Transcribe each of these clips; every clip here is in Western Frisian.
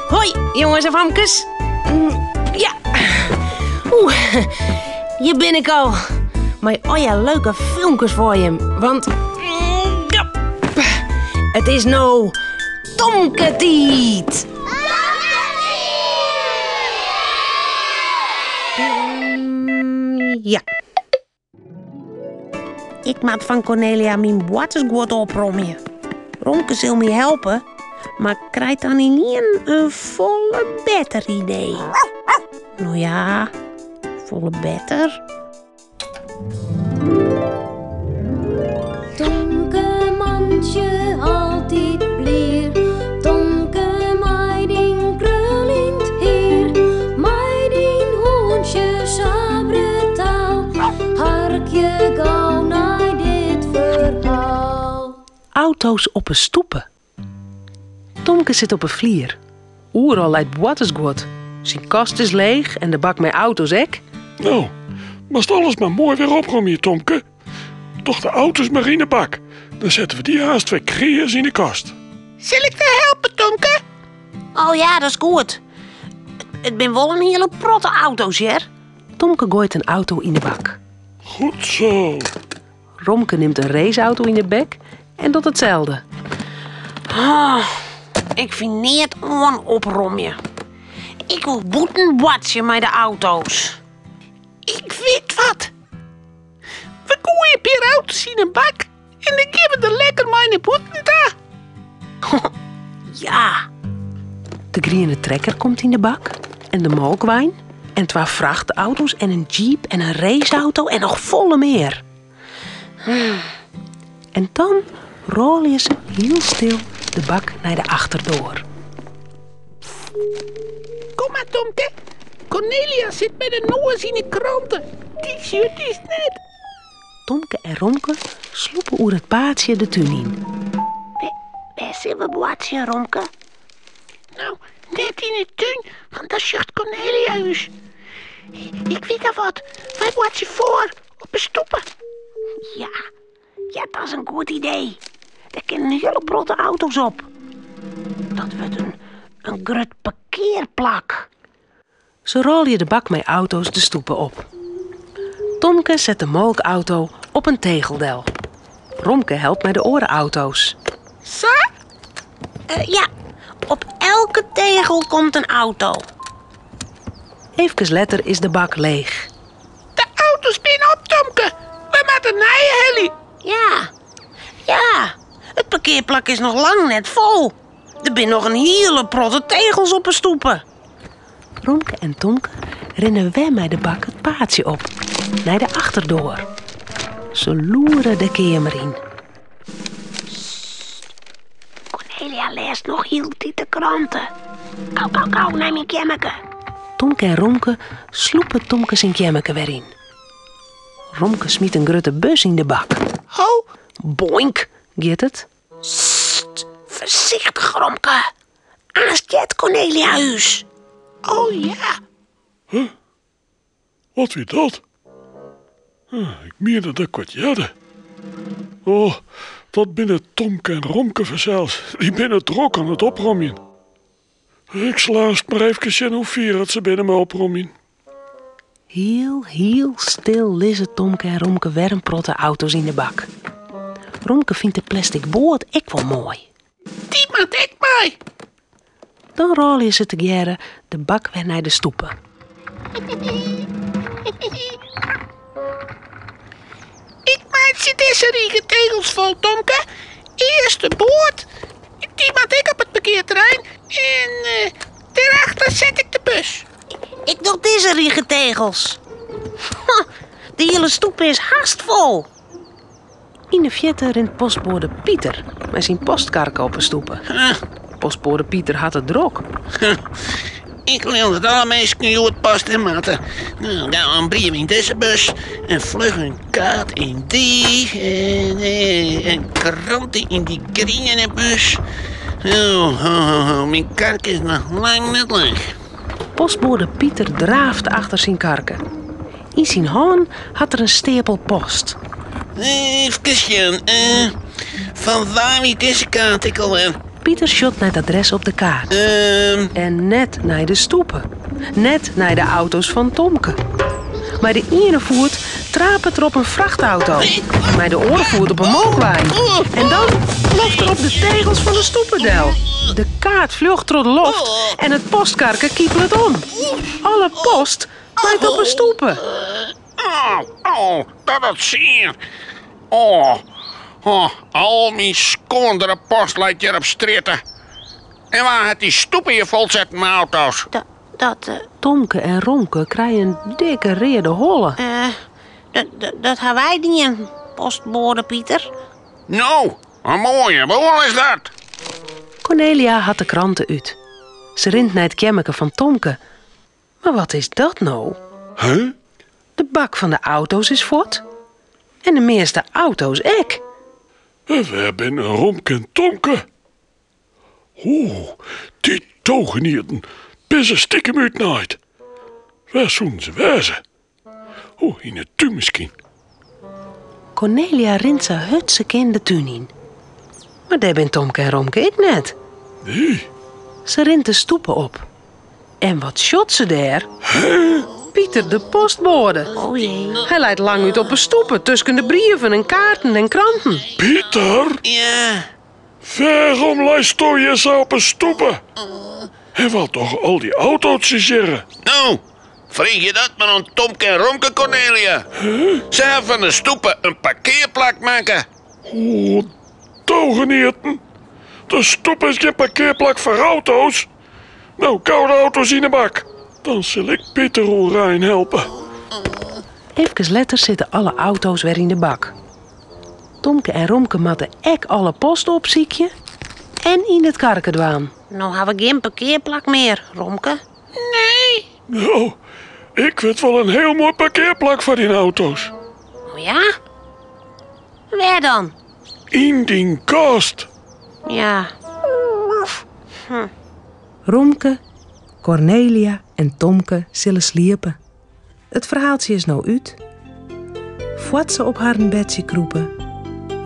Hoi, jonges en famkes. Ja. Oeh, hjir bin ik al. Mei allegear leuke filmkes foar jim. Want ja, it is no Tomke-tiid. Ja. Ik moat fan Cornelia myn boartersguod opromje. Romke sil my helpe, mar krijt dan ynienen in folle better idee. No ja, folle better. Tomke mantsje altyd blier, Tomke mei dyn kruljend hier, mei dyn hûntsje sa brutaal, harkje gau nei dit ferhaal. Auto's op 'e stoepe. Tomke sit op 'e flier. Oeral leit boartersguod. Syn kast is leech en de bak mei auto's ek. No, moatst alles mar moai wer opromje, Tomke. Doch de auto's mar yn 'e bak. Dan sette we dy aanst wer kreas yn 'e kast. Sil ik dy helpe, Tomke? Oh ja, dat is goed. It bin wol in hiele protte auto's, hear. Tomke goait in auto yn 'e bak. Goed zo. Romke nimt in raceauto yn 'e bek en docht itselde. Oh, ik fyn neat oan opromje. Ik wol bûten boartsje mei de auto's. Ik wit wat. We goaie in pear auto's yn in bak en dan gean we der lekker mei nei bûten ta. Ja. De griene trekker komt yn de bak en de molkwein en twa frachtauto's en in jeep en in raceauto en noch folle mear. En dan rôlje se hiel stil de bak nei de achterdoar. Kom mar, Tomke. Cornelia sit mei de noas yn 'e krante. Dy sjocht ús net. Tomke en Romke slûpe oer it paadsje de tún yn. Wêr sille we boartsje, Romke? No, net yn 'e tún, want dan sjocht Cornelia ús. Ik wit al wat. Wy boartsje foar, op 'e stoepe. Ja, ja, dat is in goed idee. Dêr kinne in hiele protte auto's op. Dat wurdt in, in grut parkearplak. Se rôlje de bak mei auto's de stoepe op. Tomke set de molkauto op in tegel del. Romke helpt mei de oare auto's. Sa? Eh, ja, op elke tegel komt in auto. Efkes letter is de bak leech. De auto's binne op, Tomke. We moatte nije helje. Ja, ja, it parkearplak is noch lang net fol. Der binne noch in hiele protte tegels op 'e stoepe. Romke en Tomke rinne wer mei de bak it paadsje op, nei de achterdoar. Se loere de keamer yn. Sst, Cornelia lêst noch hieltyd de krante. Gau, gau, gau nei myn keammerke. Tomke en Romke slûpe Tomke syn keammerke wer yn. Romke smyt in grutte bus yn de bak. Ho! Boink, giet it. Sst, foarsichtich Romke. Aanst heart Cornelia ús. Oh ja. Huh? Wat wie dat? Ik miende dat ik wat hearde. Oh, dat binne Tomke en Romke fansels. Dy binne drok oan it opromjen. Ik sil aanst mar efkes sjen hoe fier oft se binne mei opromjen. Hiel, hiel stil lizze Tomke en Romke wer in protte auto's yn de bak. Romke fynt de plastic boat ek wol moai. Dy moat ek mei. Dan rôlje se tegearre de bak wer nei de stoepe. Ik meitsje dizze rige tegels fol, Tomke. Earst de boat, dy moat ek op it parkearterrein. En eh, dêrachter set ik de bus. Ik doch dizze rige tegels. De hiele stoepe is hast fol. Yn de fierte rint postboade Pieter mei syn postkarke op 'e stoepe. Postboade Pieter hat it drok. Ik leau dat alle minsken hjoed post ha moatte. No, gau in brief yn dizze bus, en fluch in kaart yn dy, en eh, in krante yn dy griene bus. Oh, ho, ho, ho, myn karke is noch lang net leech. Postboade Pieter draaft achter syn karke. Yn syn hân hat er in steapel post. Efkes sjen. Fan wa wie dizze kaart ek alwer? Pieter sjocht nei it adres op de kaart. En net nei de stoepe. Net nei de auto's fan Tomke. Mei de iene foet trapet er op in frachtauto, mei de oare foet op in molkwein. En dan ploft er op de tegels fan de stoepe del. De kaart fljocht troch de loft en it postkarke kipelet om. Alle post leit op 'e stoepe. Oh, oh, dat docht sear. Oh, oh, al myn skoandere post leit hjir op strjitte. En wa hat dy stoepe hjir folsetten mei auto's? Dat, dat... Eh, Tomke en Romke krije in dikke reade holle. Uh, dat, dat, dat ha wy dien, postboade Pieter. No, in moaie boel is dat. Cornelia hat de krante út. Se rint nei it keammerke fan Tomke. Mar wat is dat no? Huh? De bak fan de auto's is fuort. En de measte auto's ek. En wêr binne Romke en Tomke? Oeh, dy dogenieten binne se stikem útnaaid. Wêr soenen se wêze? Oeh, yn 'e tún miskien. Cornelia rint sa hurd se kin de tún yn. Mar dêr bin Tomke en Romke ek net. Nee. Se rint de stoepe op. En wat sjocht se dêr? Pieter de postboade. Oh jee. Hy leit langút op 'e stoepe tusken de brieven en kaarten en kranten. Pieter? Ja. Wêrom leisto hjir sa op 'e stoepe? En wat dogge al dy autootsjes hjirre? No, freegje dat mar oan Tomke en Romke, Cornelia. Se hawwe fan de stoepe in parkearplak makke. O, dogenieten. De stoepe is gjin parkearplak foar auto's. No, gau de auto's yn 'e bak. Dan sil ik Pieter oerein helpe. Efkes letter sitte alle auto's wer yn de bak. Tomke en Romke moatte ek alle post opsykje en yn it karke dwaan. No ha we gjin parkearplak mear, Romke. Nee. No, ik wit wol in hiel moai parkearplak foar dyn auto's. O ja? Wêr dan? Yn dyn kast. Ja. Romke, Cornelia en Tomke sille sliepe. It ferhaaltsje is no út. Foar't se op harren bedsje krûpe,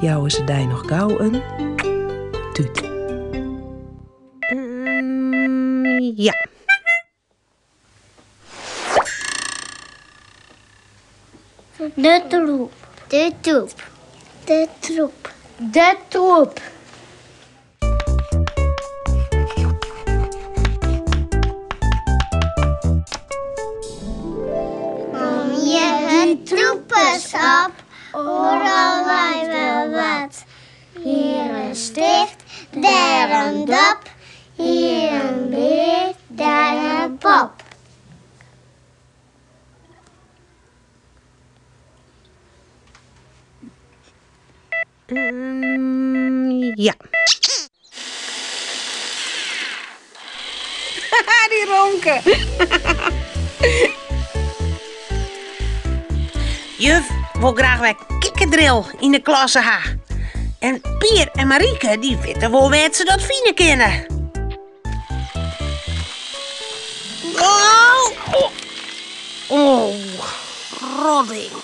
jouwe se dy noch gau in tút. Ja. De troep. De troep. De troep. De troep. Om je troepers op, oeral lei wel wat. Hier in stift, dêr in dop, hier in bear, dêr in pop. Ja. Dy Romke. Juf wol graach wer kikkerdril yn de klasse ha. En Pier en Marieke dy witte wol wêr't se dat fine kinne. Oh, oh, oh rodding.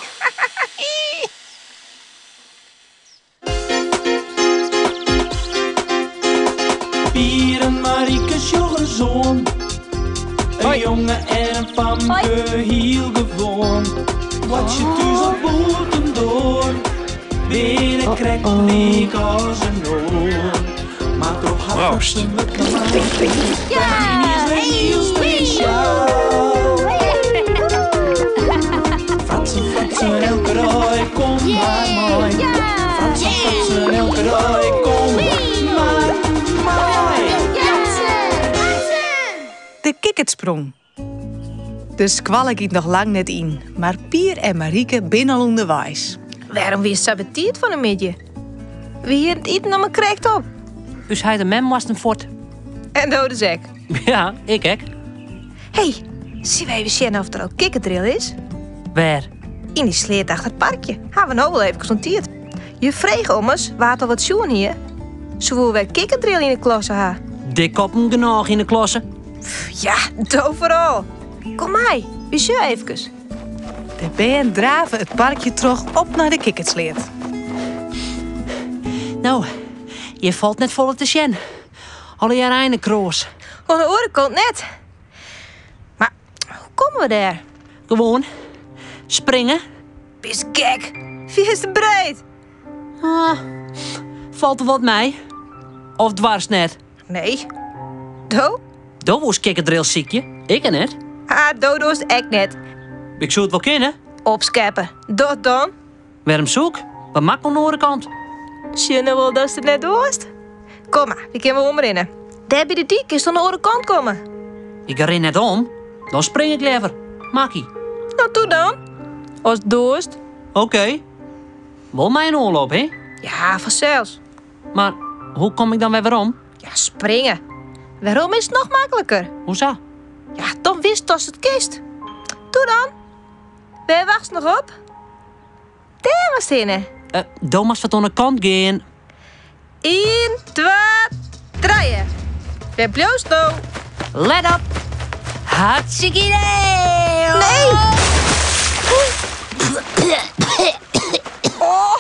Pier en Marieke sjogge soan. In jonge en in famke, hiel gewoan. Boartsje thús of bûtendoar, binne krekt lyk as in oar. Mar troch har Proost. wurdt is wer hiel spesjaal. Fratsen, fratsen, elke dei, kom mar mei. Fratsen, fratsen, elke dei, kom mar mei. De kikkertsprong. De skoalle giet noch lang net yn, mar Pier en Marieke binne al ûnderweis. Wêrom wiest sa betiid fan 'e middei? Wie hjir it iten noch mar krekt op. Us heit en mem moasten fuort. En do dus ek? Ja, ik ek. Hé, sille we even sjen oft der al kikkerdril is? Wêr? Yn dy sleat achter it parkje. Ha we no wol efkes oan tiid. Juf frege ommers wa't al wat sjoen hie. Se woe wer kikkerdril yn 'e klasse ha. Dikkoppen genôch yn 'e klasse. Ja, do foaral. Kom mei, wy sjogge efkes. De bern drave it parkje troch op nei de kikkertsleat. No, hjir falt net folle te sjen. Allegear einekroas. Oan de oare kant net. Mar hoe komme we dêr? Gewoan springe. Bist gek? Fierste breed. Ah, falt der wat mei? Of doarst net? Nee. Do? Do wolst kikkerdril sykje, ikke net. Ah, do doarst ek net. Ik soe it wol kinne. Opskeppe. Dat dan? Wêrom soe ik? Wat moat ik oan de oare kant? Sjen no wol datst it net doarst. Kom mar, wy kinne wol omrinne. Dêr by de dyk kinst oan de oare kant komme. Ik rin net om, dan spring ik leaver. Makkie. No toe dan. Ast doarst. Oké. Wol mei in oanloop, hè? Ja, fansels. Mar hoe kom ik dan wer werom? Ja, springe. Werom is it noch makliker. Hoesa? Ja, dan witst datst it kinst. Toe dan. Wêr wachtst noch op? Dêr moatst hinne. Uh, do moatst wat oan de kant gean. Ien, twa, trije. Wêr bliuwst no? Let op. Hartstikke idee! Nee! Oh.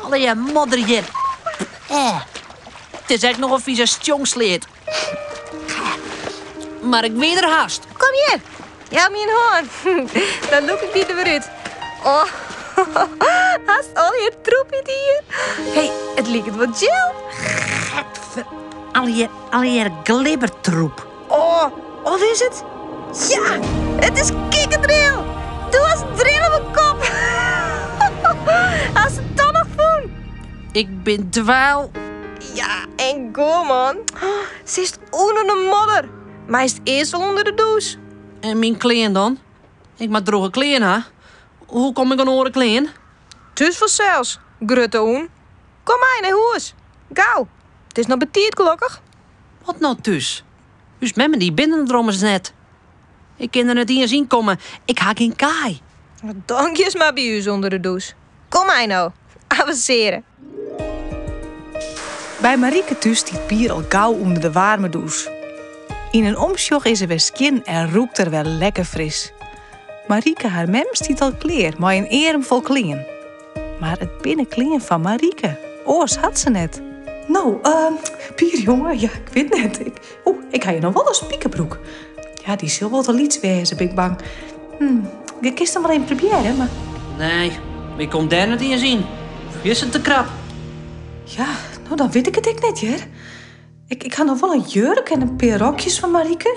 Allegear modder hjir. It is ek noch in fize stjonksleat. Mar ik wie der hast. Kom hjir. Jou my in hân. Dan lûk ik dy der wer út. Oh, hast allegear troep yn hier. Hey, it liket wol gel. Getver, allegear, allegear glibbertroep. Oh, wat is it? Ja, it is kikkerdril. Do hast dril op 'e kop. Hast it dan noch fûn? Ik bin dwyl. Ja, en goar man. Sitst ûnder de modder. Meist earst wol ûnder de dûs. En myn klean dan? Ik moat droege klean ha. Hoe kom ik oan oare klean? Thús fansels, grutte ûn. Kom mei nei hûs. Gau. It is noch betiid gelokkich. Wat no thús? Us mem en dy binne der ommers net. Ik kin der net iens yn komme. Ik ha gjin kaai. Dan giest mar by ús ûnder de dûs. Kom mei no. Avensearje. By Marieke thús stiet Pier al gau ûnder de waarme dûs. Yn in omsjoch is er wer skjin en rûkt er wer lekker fris. Marieke har mem stiet al klear mei in earm fol klean. Mar it binne klean fan Marieke, oars hat se net. No, Pier jonge, ja, ik wit net. Ik, oeh, ik ha hjir noch wol in spikerbroek. Ja, dy sil wol te lyts wêze, bin ik bang. Je kinst him wol even probearje, mar... Nee, ik kom dêr net iens yn. Fierstente krap. Ja, no dan wit ik it ek net, hear. Ik, ik ha noch wol in jurk en in pear rokjes fan Marieke.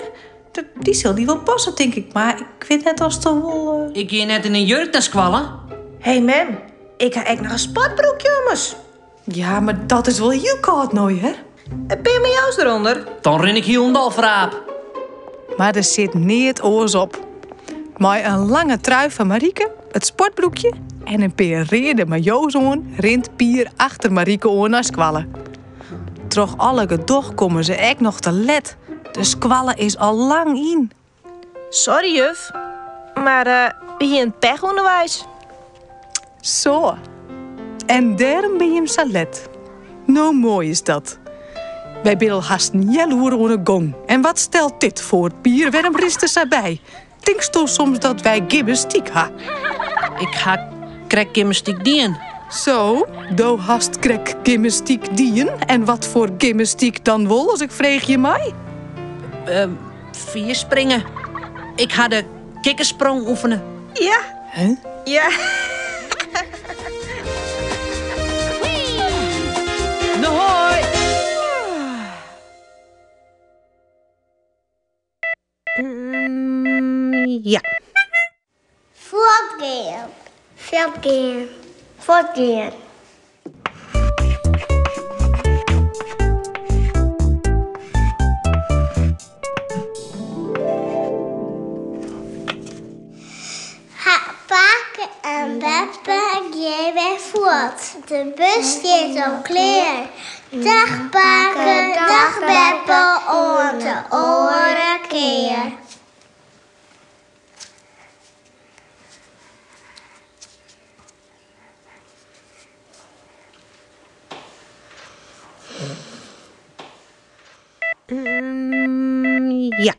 Dy sil dy wol passe, tink ik, mar ik wit net oftst dan wol. Ik gean net yn in jurk nei skoalle. Hé mem, ik ha ek noch in sportbroek, jonges. Ja, mar dat is wol hiel kâld no, hear. In pear maillots derûnder. Dan rin ik hielendal foar aap. Mar der sit neat oars op. Mei in lange trui fan Marieke, it sportbroekje en in pear reade maillots oan rint Pier achter Marieke oan nei skoalle. Troch alle gedoch komme se ek noch te let. De skoalle is al lang yn. Sorry juf, mar we hienen pech ûnderweis. Zo. En dêrom bin jim sa let. No moai is dat. Wy binne al hast in healoere oan 'e gong. En wat stelt dit foar, Pier? Wêrom rinst der sa by? Tinksto soms dat wy gymnastyk ha? Ik ha krekt gymnastyk dien. Zo, do hast krekt gymnastyk dien? En wat foar gymnastyk dan wol, as ik freegje mei? Fierspringe. Ik ha de kikkersprong oefene. Ja. Huh? Ja. No hoi! Ja. Fuortgean. Fuortgean. Fuortgean. Pake en beppe gean wer fuort. De bus stiet al klear. Dag pake, dag beppe, oant de oare kear. Ja.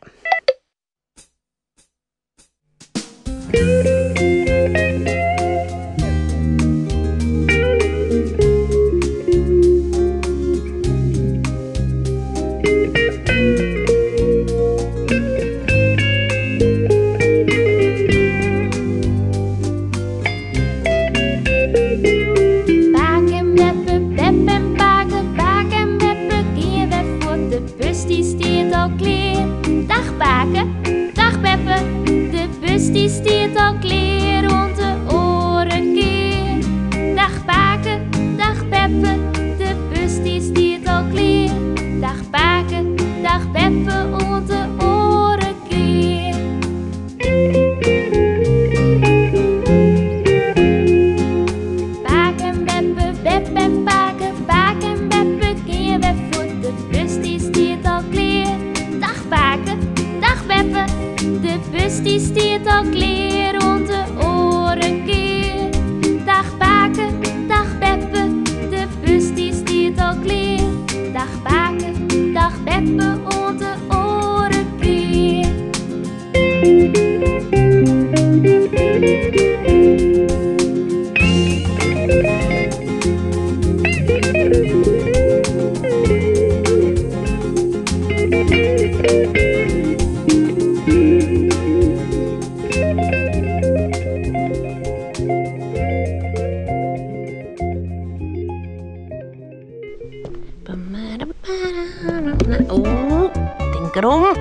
Oeh, tink derom.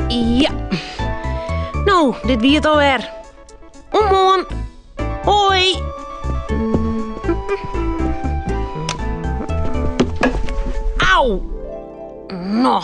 Ja. No, dit wie it alwer. Oant moarn. Hoi. Au. No.